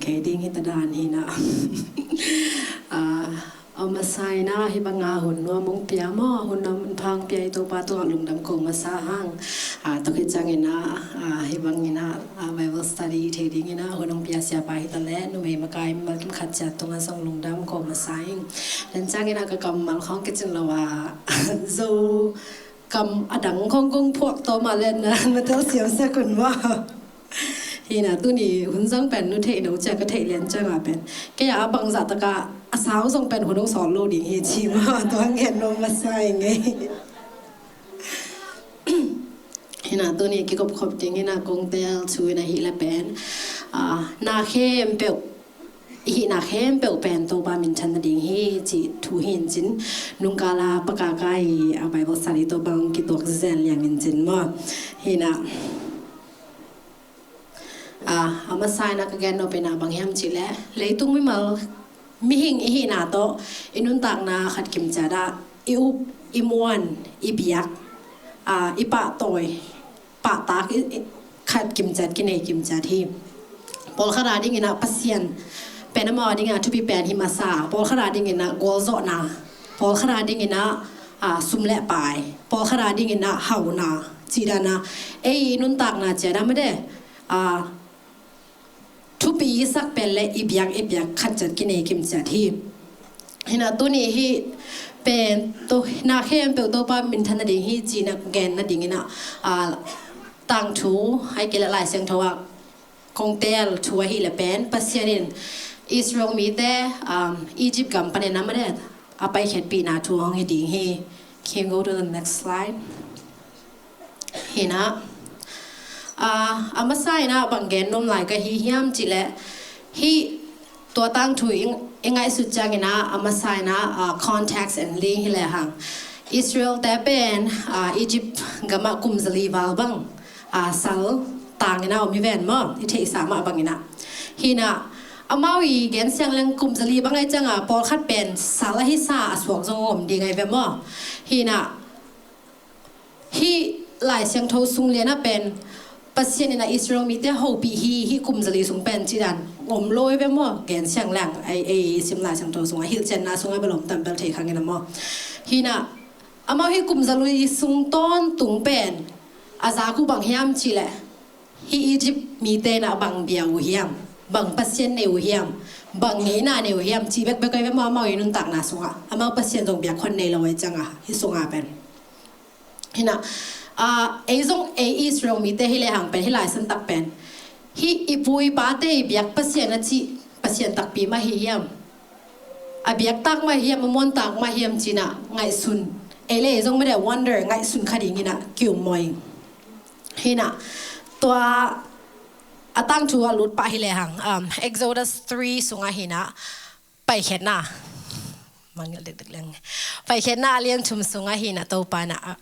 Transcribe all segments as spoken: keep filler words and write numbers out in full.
Kei ding hi ta dan hi na. A masa in a hih banga hun nuam hong pia maw, hun nuam hun pha hong pia i Topa tungah lungdam ko masa hang. Tua khit ciangin a hih bangin a Bible study thei dingin a hun hong pia siapa hi ta leh numei makai mimal kim khat ciat tungah zong lungdam ko masa ing. Tua ciangin a ka kammal khawng kicin lo a Zo kam a dang khawng kong phuak tawm a leh na na telsiam sak un maw. Hi na, tuni hun zang pen nu theih no cia ka theih lian cianga pen kei a bangzah taka a sau zong pen hun hong sawt lo ding hi ci maw, tua ngen nuam masa ing ei. Hi na, tuni kikop khop dingin a kong teel thu in ahih leh pen na khempeuh, i hihna khempeuh pen Topa minthan nading hi cih thu hi in cin, nungkala pakaka i a Bible study tawh bang kituak zen liang in cin maw. Hi na, a masa in a ka gen nop in a bang hiam cih leh leitung mimal mihing i hihna tawh i nuntakna khat kimciat ah i up, i muan, i biak, i pahtawi, pahtak khat kimciat, kinei kimciat hi. Pawlkhat a dingin a Pasian pen amau a dingin a thupi pen hi masa, pawlkhat a dingin a gualzawhna, pawlkhat a dingin a sum le pai, pawlkhat a dingin a hauna, cih dan a ei i nuntakna ciat a made thupi i sak pen le i biak, i biak khat ciat kinei kimciat hi. Hi na, tuni hih pen na khempeuh Topa minthan nading hi cih na gen nadingin a tangthu, ahih kei leh Lai Siangtho ah kong teel thu ahih leh pen Pasian in Israel mite Egypt gam panin a made a paikhiatpihna thu hong hi ding hi. Can you go to the next slide? Hi na, a masa in a bang gen nuam lai ka hi hiam cih leh hih tua tangthu i ngaihsut ciangin a masa in a context and link hi lehang Israel te pen Egypt gam ah kum zali val bang sal tangin a om hi ven maw, i theihsa mah bangin a. Hi na, amau i gen siang leng kum zali bang ahih cianga pawlkhat pen sal ahi sa a suak zong om ding ahi ve maw. Hi na, hih Lai Siangtho sung lian ah pen Pasian in a Israel mite hopih hi, hih kum zali sung pen cih dan om lo hi ve maw, gen siang leng ei, ei sim Lai Siangtho sungah hilhcianna sungah bel om tam bel thei khang in a maw. Hi na, amau hih kum zali sung tawntung pen a zak uh bang hiam cih leh hih Egypt mite in a bang bia uh hiam, bang Pasian nei uh hiam, bang ngeina nei uh hiam cih bekbek ahi ve maw, amau i nuntakna sungah amau Pasian zong biak khon nei lo ahih cianga hih sungah pen. Hi na, ei zong ei Israel mite hi lehang pen hih Lai Siangtho pen hih i pu i pate i biak Pasian a cih Pasian takpi mah hi hiam, a biaktak mah hiam, a muantak mah hiam cih na ngaihsun, ei le ei zong made wonder, ngaihsun kha dingin a ki-um maw ing. Hi na, tua a tangthu a lut pah hi lehang Exodus three sungah hi na, Paikhiatna, mangngilh dikdik leng, Paikhiatna a lian thum sungah hi na, Topa in a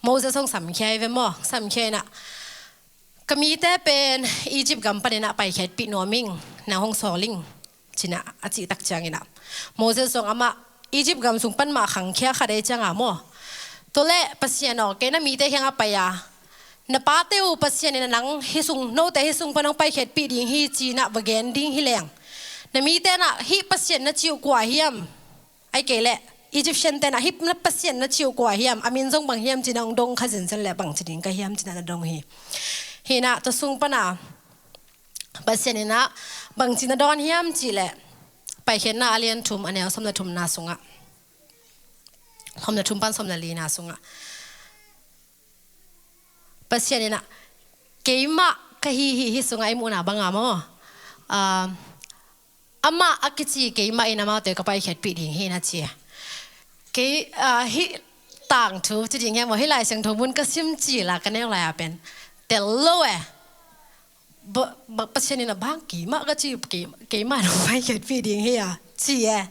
Moses hong samkhia hi ve maw, samkhia in a, ka mite pen Egypt gam panin a paikhiatpih nuam ing, na hong sawl ing, ci na a cih tak ciangin a Moses zong amah Egypt gam sung pan mah khangkhia khat ahih cianga maw. Tua leh Pasian aw, kei na mite kiangah pai a, na pate uh Pasian in a nang hih sung, note hih sung pan hong paikhiatpih ding hi ci na va gen ding hi leng, na mite in a hih Pasian na cih uh kua hiam, ahih kei leh Egyptian te in a hih na Pasian na cih uh kua hiam, a min zong bang hiam ci na hong dong kha zenzen leh bangci ding ka hiam ci na na dong hi. Hi na, tua sung pan a Pasian in a bangci na dawn hiam cih leh Paikhiatna a lian thum a neu sawm le thumna sungah, sawm le thum pan sawm le lina sungah Pasian in a, keimah ka hi hi, hih sungah i muhna banga maw, amah a kici keimah in amaute ka paikhiatpih ding hi na ci. Kei hih tangthu ci ding hiam maw, hih Lai Siangtho mun ka sim cil a ka neu lai a pen tel lo e. Pasian in a bang keimah ka ci, keimah in hong paikhiatpih ding hi a ci e.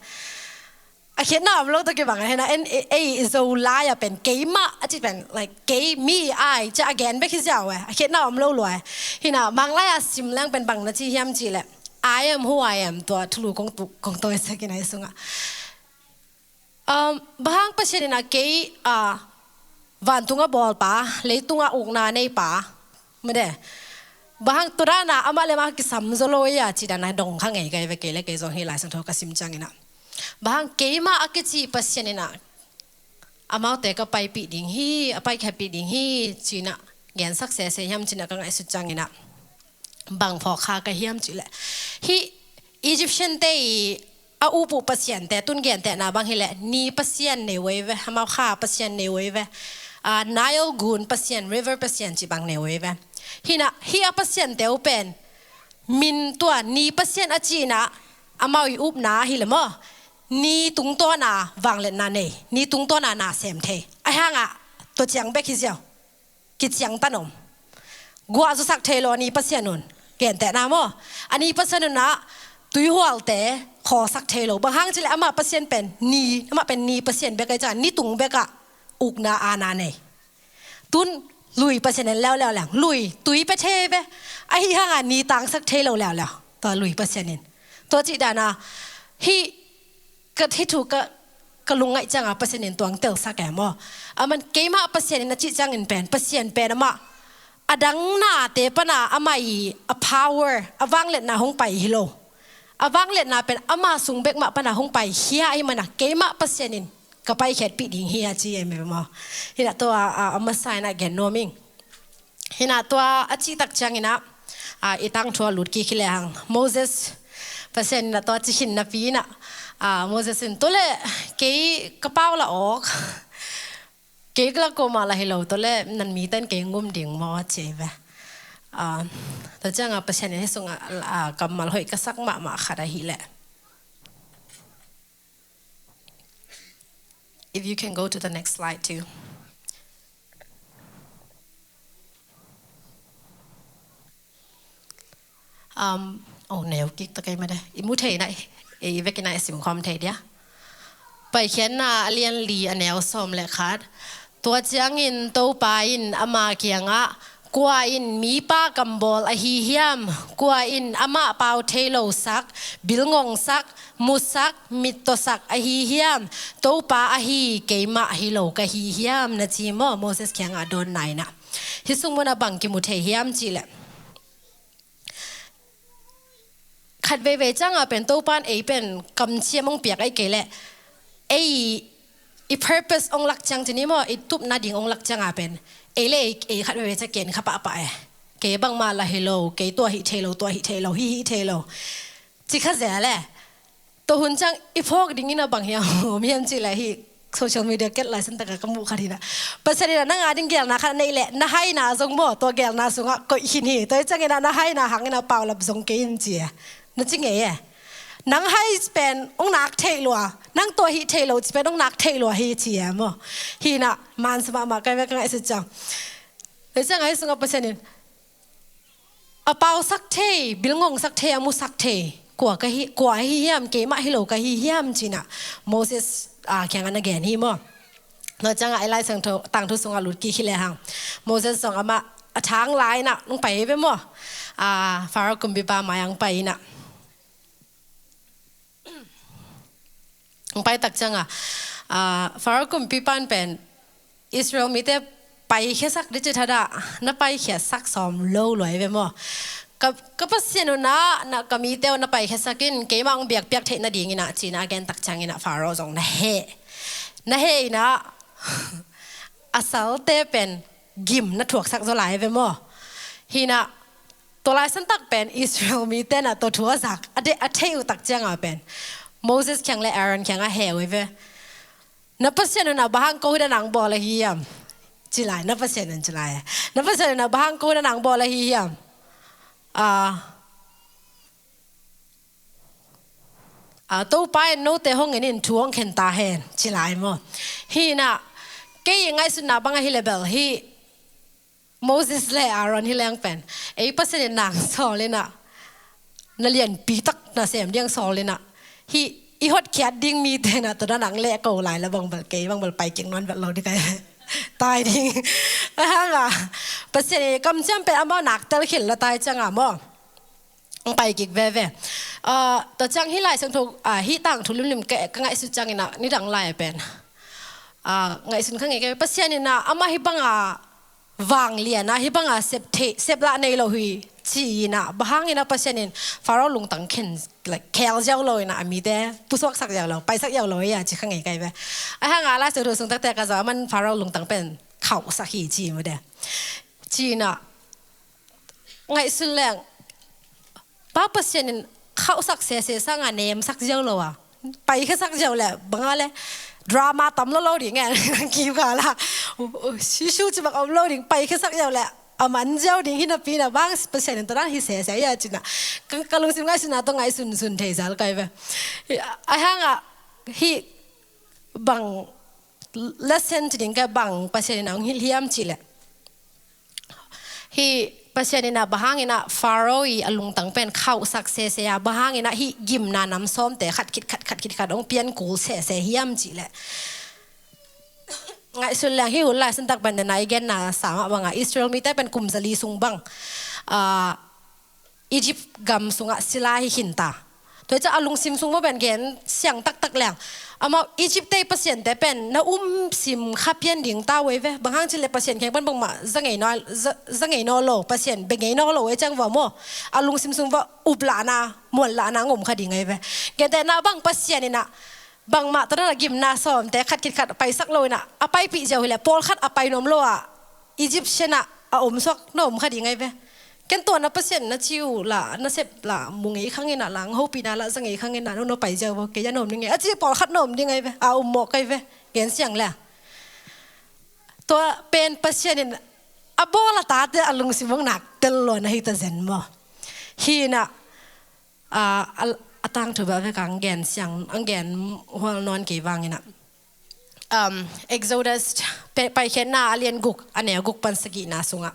A khiatna om lo tawh kibang a hi na, ei Zo lai a pen keimah a ci pen like kei, mi, I ci a gen bek hi ziau e. A khiatna om lo lua e. Hi na, Manglai a sim leng pen bang na ci hiam cih leh I am who I am, tua thulu kong tawisak in a, hih sungah bang hang Pasian in a kei vantung a bawlpa, leitung a ukna neipa, made Bang hang tua dan a amah le amah kisam zaw lo ei a cih dan a dong kha ngei ka hi ve, kei le kei zong hih Lai Siangtho ka sim ciangin ah. Bang hang keimah a kici Pasian in ah amaute ka paipih ding hi, a paikhiatpih ding hi ci-in ah gensak sese hiam ci-in ah ka ngaihsut ciangin ah, bang phawk kha ka hiam cih leh, hih Egyptian-te i a up uh pasiante tun gentehna bang hi leh ni pasian nei uh ei ve, amau kha pasian nei uh ei ve. Ah, Nile gun pasian, river pasian cih bang nei uh ei ve. Hi-in ah hih a pasiante uh pen min tua ni pasian a cih in ah amau i upna ahi leh maw, ni tungtawn a vangliatna nei, ni tungtawn a na sem thei. Ahih hang ah tua ciang bek hi ziau, kiciangtan om. Guah zawsak thei lo a ni pasian un, gentehna maw. A ni pasian un ah tuihualte khawlsak thei lo. Bang hang cih leh amah pasian pen ni, amah pen ni pasian bek ahih ciang ni tung bek ah ukna aana nei. Tun lui pasian en leuleu leng, lui tui pia thei ve. Ahih hang ah ni tangsak thei lo leuleu tua lui pasian in. Tua cih dan a hih ka, hih thu ka, ka lungngaih ciang a Pasian in tua hong telsak e maw. Aman keimah Pasian in a cih ciangin pen, Pasian pen amah a dang nate pan a amah i a power, a vangliatna hong pai hi lo. A vangliatna pen ama sung bek mah pan a hong paikhia ahih man a keimah Pasian in ka paikhiatpih ding hi a ci e maw. Hi-in ah tua a, a masa in ah gen nuam ing. Hi-in ah tua a cih tak ciangin ah, ah, i tangthu ah lut kik hi lehang, Moses, Pasian in ah tua ci khin napi-in ah, ah, Moses in, "Tua leh kei ka pau la awk, kei ka la kuamah la hi lo, tua leh nan mite in kei hong um ding maw?" a ci hi ve. Ah, tua ciang a Pasian in hih sung ah, ah, kammal hoih ka sak mahmah khat ahih leh. If you can go to the next slide too. Um, oh, neu kik ta kei mah de. I mu thei na, i vek in ah i sim khawm thei dia. Paikhiatna a lian li a neu sawm le khat. Tua ciangin Topa in ama kiangah, "Kua in mipa kambawl ahi hiam? Kua in amah pau thei lo sak, bilngong sak, musak, mittaw sak ahi hiam? Topa ahi keimah hi lo ka hi hiam?" na ci maw, Moses kiangah dawnna in ah. Hih sung mun ah bang kimu thei hiam cih leh, khat veivei ciang a pen Topa in ei pen kamciam hong piak ahih kei leh ei i purpose hong lak ciang ci ni maw, i tupna ding hong lak ciang a pen ei le ei, ei khat veivei ciang ken kha pahpah e. Kei bangmah la hi lo, kei tua hih thei lo, tua hih thei lo, hih hih thei lo ci kha zel e. Tua hun ciang i phawk ding in ah bang hiam, om hiam cih leh hih social media ket laisan tak a ka muh khat hi-in ah, Pasian in ah nang a ding geelna khat a neih leh na haina zong maw, tua geelna sungah koih khin hi. Tua hi ciangin ah na haina hang in ah paulap zong kei in ci e. Na ci ngei e. Nang hai pen hong nak theih lua, nang tua hih theih lo ci pen hong nak theih lua hi ci e maw. Hi-in ah mansa mahmah ka hi ve ka ngaihsut ciang. Tua hi ciang a hih sungah Pasian in a pausak thei, bilngongsak thei, a musak thei kua ka hi, kua ahi hiam, keimah hi lo ka hi hiam ci-in ah Moses, ah, kiangah na gen hi maw. Tua ciang a i Lai Siangtho tangthu sungah lut kik hi lehang, Moses zong amah a thang la-in ah hong pai hi ve maw. Ah, Pharaoh kumpipa mai-ah hong pai in ah, hong pai tak ciang a, ah, Pharaoh kumpipa in pen Israel mite paikhiasak ding cih thadah, na paikhiasak sawm lo lua hi ve maw. Ka, ka Pasian un ah na, ka mite uh na paikhiasak in, keimah hong biakpiak theih nadingin ah ci-in ah a gen tak ciangin ah Pharaoh zong na heh. Na heh in ah a salte pen gim na thuaksak zaw lai hi ve maw. Hi-in ah tua laisan tak pen Israel mite in ah tua thu a zak, a de, a theih uh tak ciang a pen Moses kiang le Aaron kiangah heh uh hi ve. Na Pasian un ah bang hang ko hi dan a hong bawl ahi hiam? Ci lai, na Pasian un ci lai. Na Pasian un ah bang hang ko hi dan a hong bawl ahi hiam? Ah, ah, Topa in note hong en in thu hong khen ta hen, ci lai maw. Hi-in ah, kei i ngaihsutna bang ahi leh bel hih Moses le Aaron hi leng pen ei Pasian in na hong sawl in ah, na lianpi tak nasem ding hong sawl in ah, hih i hotkhiat ding mite in ah tua dan a hong leh ko lai la bang bel kei bang bel pai kik nawn vet lo ding ka hi. Tai ding. Ahang a, Pasian in kamciam pen amau nak telkhial la tai ciang a maw, hong pai kik veve. Ah, tua ciang hih Lai Siangtho, ah, hih tangthu limlim ka, ka ngaihsut ciangin ah nidang lai a pen, ah, ngaihsun kha ngei ka hi. Pasian in ah amah hih bang a vanglian ah hih banga sep theih, sep lah nei lo hi ci-in ah, bang hangin ah Pasian in Faro lungtang khen, like, khel ziau lo in ah, a mite pusuaksak ziau lo, paisak ziau lo hi a ci kha ngei kai ve. Ahi hangah Lai Siangtho sung tektek ah zong aman Faro lungtang pen khauhsak hi ci mah de. Ci-in ah ngaihsun leng, Pa Pasian in khauhsak sese sangah nemsak ziau lo a, paikhiasak ziau leh bang a leh drama tam lo lo ding e. Kiu ka la, shu ci bang om lo ding, paikhiasak ziau leh a man ziau ding hi napi-in ah, bang Pasian in tua dan hi sese a ci-in ah ka, ka lungsim ngaihsutna tawh ngaihsunsun thei zal kai ve. Ahi hangah hih bang lesson ci ding ka, bang Pasian in a hong hilh hiam cih leh, hih Pasian in ah bang hangin ah Faro i a lungtang pen khauhsak sese a, bang hangin ah hih gimna nam sawmte khat khit khat, khat khit khat hong pian kul sese hiam cih leh, ngaihsun leng hih hun lai Suntak pen den a i genna sa mah bangah Israel mite pen kum zali sung bang, ah, Egypt gam sungah sila hi khin ta. Tua hi ciang a lungsim sung mah pen gen siang taktak leng, amau Egypt te i pasiante pen na um sim kha pian ding ta uh ei ve. Bang hang cih leh Pasian kiang pan bangmah za ngei naw, za, za ngei naw lo, Pasian bia ngei naw lo ei ciang vua maw, a lungsim sung vua up lahna, muan lahna ngom kha ding ei ve. Gentehna bang Pasian in ah bangmah tua dan a gimna sawmte khat khit khat paisak lo in ah, a paipih ziau hi leh pawlkhat a pai nuam lo a, Egyptian ah a omsuak na om kha ding ei ve. Ken tua na Pasian na ci uh lah, na sep lah mu ngei khang in ah, lah hopihna lah za ngei khang in ah, no, no pai ziau vo, kei a na om ding ei, a ci pawlkhat na om ding ei ve, a om mawk ei ve. Gen siang leh, tua pen Pasian in a bawl a tate a lungsim hong nak tel lo na hi ta zen maw. Hi in ah, ah, a, a tangthu bel vek ang gen siang, ang gen hual nawn kei vang in ah, um, Exodus, Paikhiatna a lian guk, a neu guk pan sagihna sungah.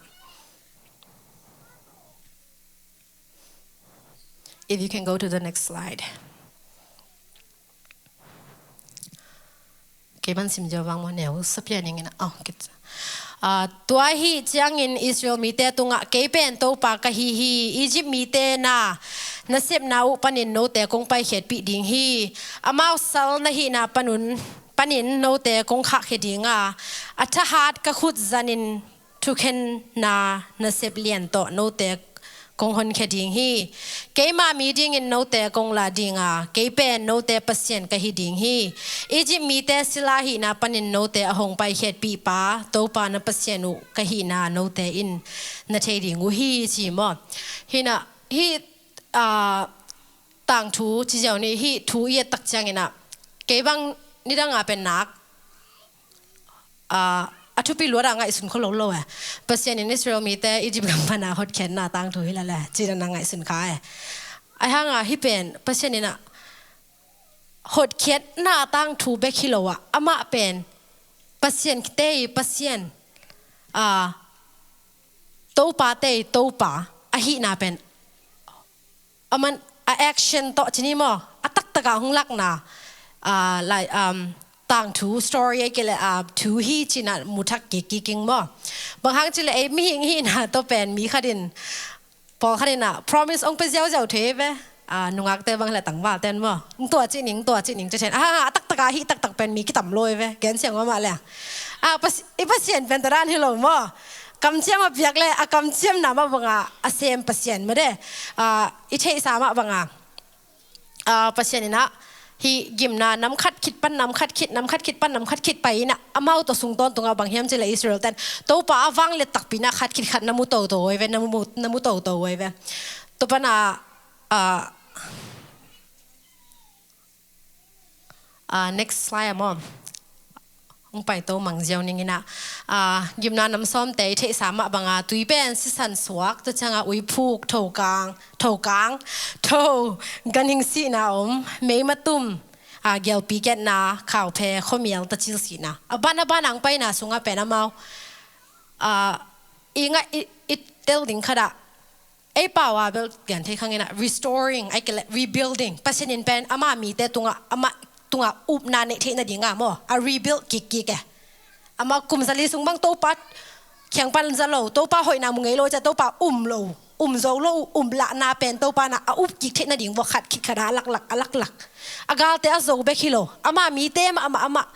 If you can go to the next slide. Kei man sim ziau vang maw, neu sa pian ing in ah, oh, kit. Ah, tua ahih ciangin Israel mite tungah, kei pen Topa ka hi hi, Egypt mite na nasepna uh panin note kong paikhiatpih ding hi. Amau sal na hihna panun, panin note kong khahkhia ding a, a thahat ka khut zanin thukhenna nasep lian tawh note kong honkhia ding hi. Keima mi dingin note kong la ding a, kei pen note Pasian ka hi ding hi. Egypt mite sila hihna panin note a hong paikhiatpihpa Topa na Pasian uh ka hihna note in na thei ding uh hi, ci maw. Hi in ah, hih, ah, tangthu ci ziau ni, hih thu i et tak ciangin ah, kei bang nidang a pen nak, ah, a thupi luat a ngaihsun khol lo lo e. Pasian in Israel mite Egypt gam pana hotkhiatna tangthu hi lel e, ci dan a ngaihsun kha e. Ahi hangah hih pen Pasian in ah hotkhiatna tangthu bek hi lo a, amah pen Pasian te i Pasian, ah, Topa te i Topa ahihna pen aman a action tawh ci ni maw, a taktak a hong lakna, ah, like, um, tangthu, story ei kei leh, ah, thu hi ci-in ah mu thak kik kik ing maw. Bang hang cih leh ei mihing hihna tawh pen mi khat in, pawlkhat in ah promise hong pia ziauziau thei ve. Ah, nungakte bang leh tangvalte in maw, tua ci ning, tua ci ning ci then, ah, a taktak a hih taktak pen mi kitam lo ei ve, gen siang mahmah leh. Ah, Pas-, i Pasian pen tua dan hi lo maw. Kamciam a piak leh a kamciamna mah bangah a sem Pasian mah de. Ah, i theihsa mah bangah, ah, Pasian in ah hih gimna nam khat khit pan nam khat khit, nam khat khit pan nam khat khit pai in ah, amau tawh sung tawntungah bang hiam cih leh Israel ten Topa a vangliat takpi in ah khat khit khat na mu toto uh ei ve, na mu, na mu toto uh ei ve. Tua pan ah, ah, Ah, next slide ah maw. Hong paito mang ziau ning in ah. Ah, gimna nam sawmte i theihsa mah bangah tui pen sisan suak, tua ciangah uiphuk, thokang, thokang, tho, ganhing sihna om, meimatum, ah, gialpi ketna, khauphe, khuamial, tacil sihna. A ban a ban a hong paina sungah pen amau, ah, i ngah, i, i tel ding khat ah, ei pau a bel gen thei khang in ah, restoring, ahih kei leh rebuilding. Pasian in pen ama mite tungah, ama tungah upna neih theih nading a maw, a rebuild kik kik e. Amau kum zali sung bang Topa kiang pan za lo, Topa hoihna mu ngei lo ciang Topa um lo, um zo lo, um lahna pen Topa in ah a up kik theih nading vua khat khit khat a laklak, a laklak. A galte a zo bek hi lo, ama mite mah, amah, amah,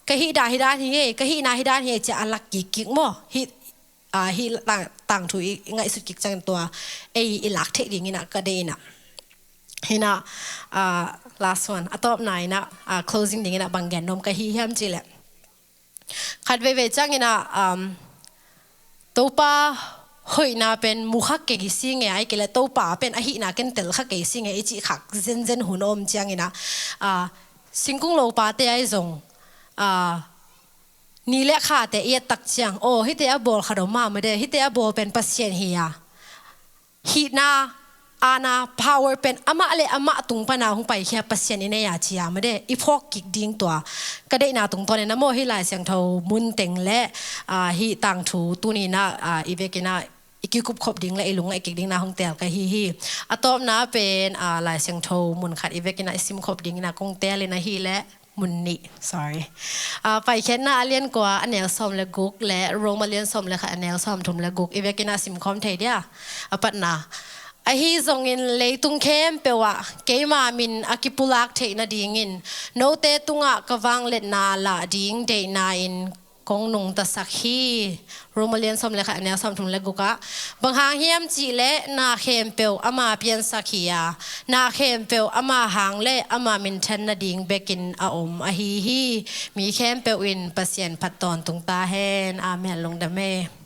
ka hih dan hi dan hi ei, ka hihna hi dan hi ei ci-a a lak kik kik maw. Hih ah, hih tang, tangthu i, i ngaihsut kik ciangin tua ei i lak theih dingin ah ka deih in ah. Hi in ah, ah, last one, a tawpna in ah, ah, closing dingin ah bang gen nuam ka hi hiam cih leh, khat veivei ciangin ah, um, Topa hoihna pen mu kha kei sing e, ahih kei leh Topa pen a hihna ken tel kha kei sing e i cih khak zenzen hun a om ciangin ah, ah, singkung lopate ahi zong, ah, ni le khate i et tak ciang, aw, hihte a bawl khat om mah made, hihte a bawl pen Pasian hi a, hihna, aana, power pen amah le amah tung pana hong paikhia Pasian i nei a ci a made, i phawk kik ding tua ka deihna tungtawn in ah maw, hih Lai Siangtho mun teng le, ah, hih tangthu tuni in ah, ah, i vekin ah i kikup khop ding le i lungngaih kik dingin ah hong teel ka hi hi. A tawpna pen, ah, Lai Siangtho mun khat i vekin ah i sim khop dingin ah kong teel in ahih leh, mun nih, sorry. Ah, Paikhiatna a lian kua a neu sawm le guk le Roma lian sawm le khat a neu sawm thum le guk i vekin ah sim khawm thei dia. A patna, ahi zongin leitung khempeuh ah keima min a kipulak theih nadingin note tungah ka vangliatna lah ding deihna in kong nungtasak hi. Roma lian sawm le khat a neu sawm thum le guk ah, bang hang hiam cih leh na khempeuh ama piansak hi a, na khempeuh ama hang le ama minthan nading bekin a om ahi hi. Mi khempeuh in Pasian phat tawntung ta hen. Amen. Lungdam e.